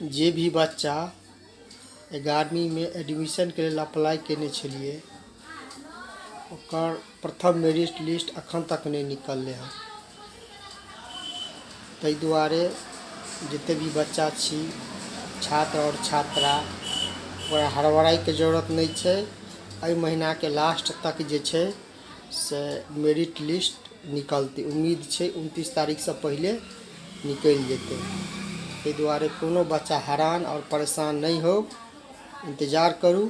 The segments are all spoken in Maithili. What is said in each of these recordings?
जे भी बच्चा एगारहवींमे एडमिशनके लेल अप्लाइ कयने छलियै, ओकर प्रथम मेरिट लिस्ट एखन तक नहि निकललै हँ। ताहि दुआरे जतेक भी बच्चा छी, छात्र आओर छात्रा, ओकरा हड़बड़ाइके जरूरत नहि छै। एहि महीनाके लास्ट तक जे छै से मेरिट लिस्ट निकलतै। उम्मीद छै 29 तारीखसँ पहिले निकलि जेतै। ताहि दुआरे कोनो बच्चा हैरान आओर परेशान नहि होउ, इन्तजार करू,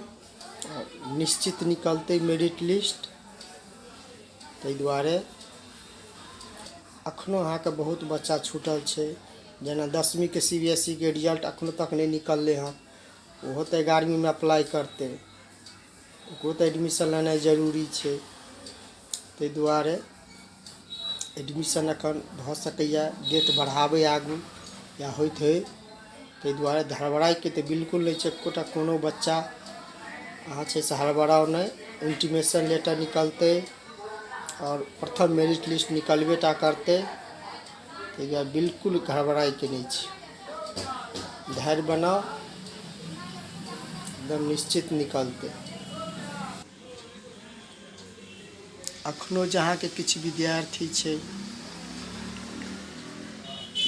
निश्चित निकलतै मेरिट लिस्ट। ताहि दुआरे एखनो अहाँके बहुत बच्चा छूटल छै, जेना 10वींके सी बी एस ई के रिजल्ट एखनो तक नहि निकललै हँ। ओहो तऽ 11वींमे अप्लाइ करतै, ओकरो तऽ एडमिशन लेनाइ जरूरी छै। ताहि दुआरे एडमिशन एखन भऽ सकैए डेट बढ़ाबै आगू या होइत होइ। ताहि दुआरे धड़बड़ाइके तऽ बिल्कुल नहि छै एकोटा। कोनो बच्चा अहाँ छै से हड़बड़ाउ नहि। इंटीमेशन लेटर निकलतै आओर प्रथम मेरिट लिस्ट निकलबे टा करतै। ताहि दुआरे बिल्कुल घबराइके नहि छै, धैर्य बनाउ, एकदम निश्चित निकलतै। अखनो जे अहाँके किछु विद्यार्थी छै,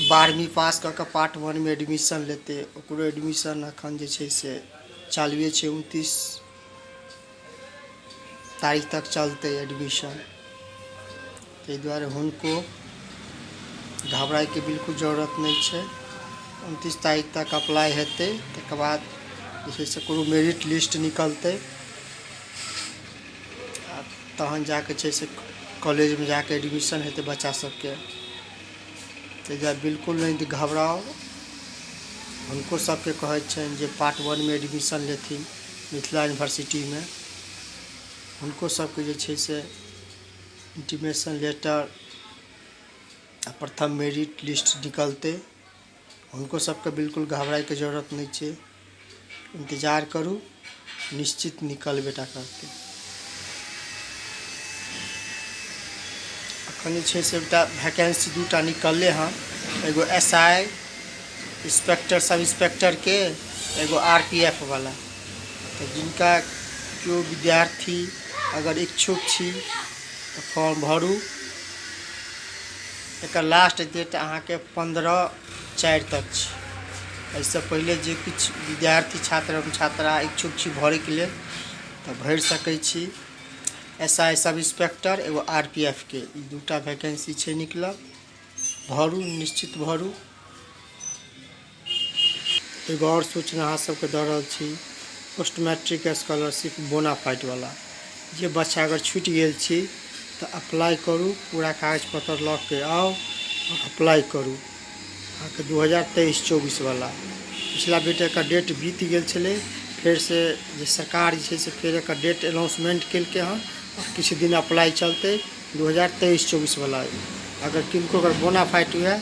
12वीं पास कऽ कऽ पार्ट वनमे एडमिशन लेतै, ओकरो एडमिशन एखन जे छै से चालुए छै। 29 तारीख तक चलतै एडमिशन। ताहि दुआरे हुनको घबराइके बिल्कुल जरूरत नहि छै। 29 तारीख तक अप्लाइ हेतै, तकर बाद जे छै से कोनो मेरिट लिस्ट निकलतै आ तहन जा कऽ छै से कॉलेजमे जा कऽ एडमिशन हेतै बच्चा सबके। ताहि दुआरे बिल्कुल नहि घबराउ। हुनको सबके कहै छियनि जे पार्ट वनमे एडमिशन लेथिन मिथिला यूनिवर्सिटीमे, हुनको सबके जे छै से इंटीमेशन लेटर आ प्रथम मेरिट लिस्ट निकलतै। हुनको सबके बिल्कुल घबराइके जरूरत नहि छै, इन्तजार करू, निश्चित निकलबे टा करतै। अखन जे छै से एकटा वैकेंसी दूटा निकललै हँ, एगो एस I inspector सब इंस्पेक्टरके, एगो आर पी एफ वाला। तऽ जिनका केओ विद्यार्थी अगर इच्छुक छी तऽ फॉर्म भरू। एकर लास्ट डेट अहाँके 15/4 तक छै। एहिसँ पहिले जे किछु विद्यार्थी, छात्र एवं छात्रा इच्छुक छी भरैके लेल तऽ भरि सकै छी। एस I sub inspector, एगो आर पी एफ के, ई दूटा वैकेंसी छै निकलल। भरू, निश्चित भरू। एगो आओर सूचना अहाँ सबके दऽ रहल छी। पोस्ट मैट्रिक स्कॉलरशिप बोनाफाइट वाला जे बच्चा अगर छूटि गेल छी तऽ अप्लाई करू। पूरा कागज पत्र लऽ के आउ आओर अप्लाई करू। अहाँके 2023-24 वाला पिछला बेर एकर डेट बीत गेल छलै। फेरसँ जे सरकार जे छै से फेर एकर डेट अनाउंसमेंट केलकै हँ आओर किछु दिन अप्लाई चलतै। 2023-24 वाला अगर किनको अगर बोनाफाइट हुए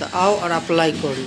तऽ आउ आओर अप्लाई करू।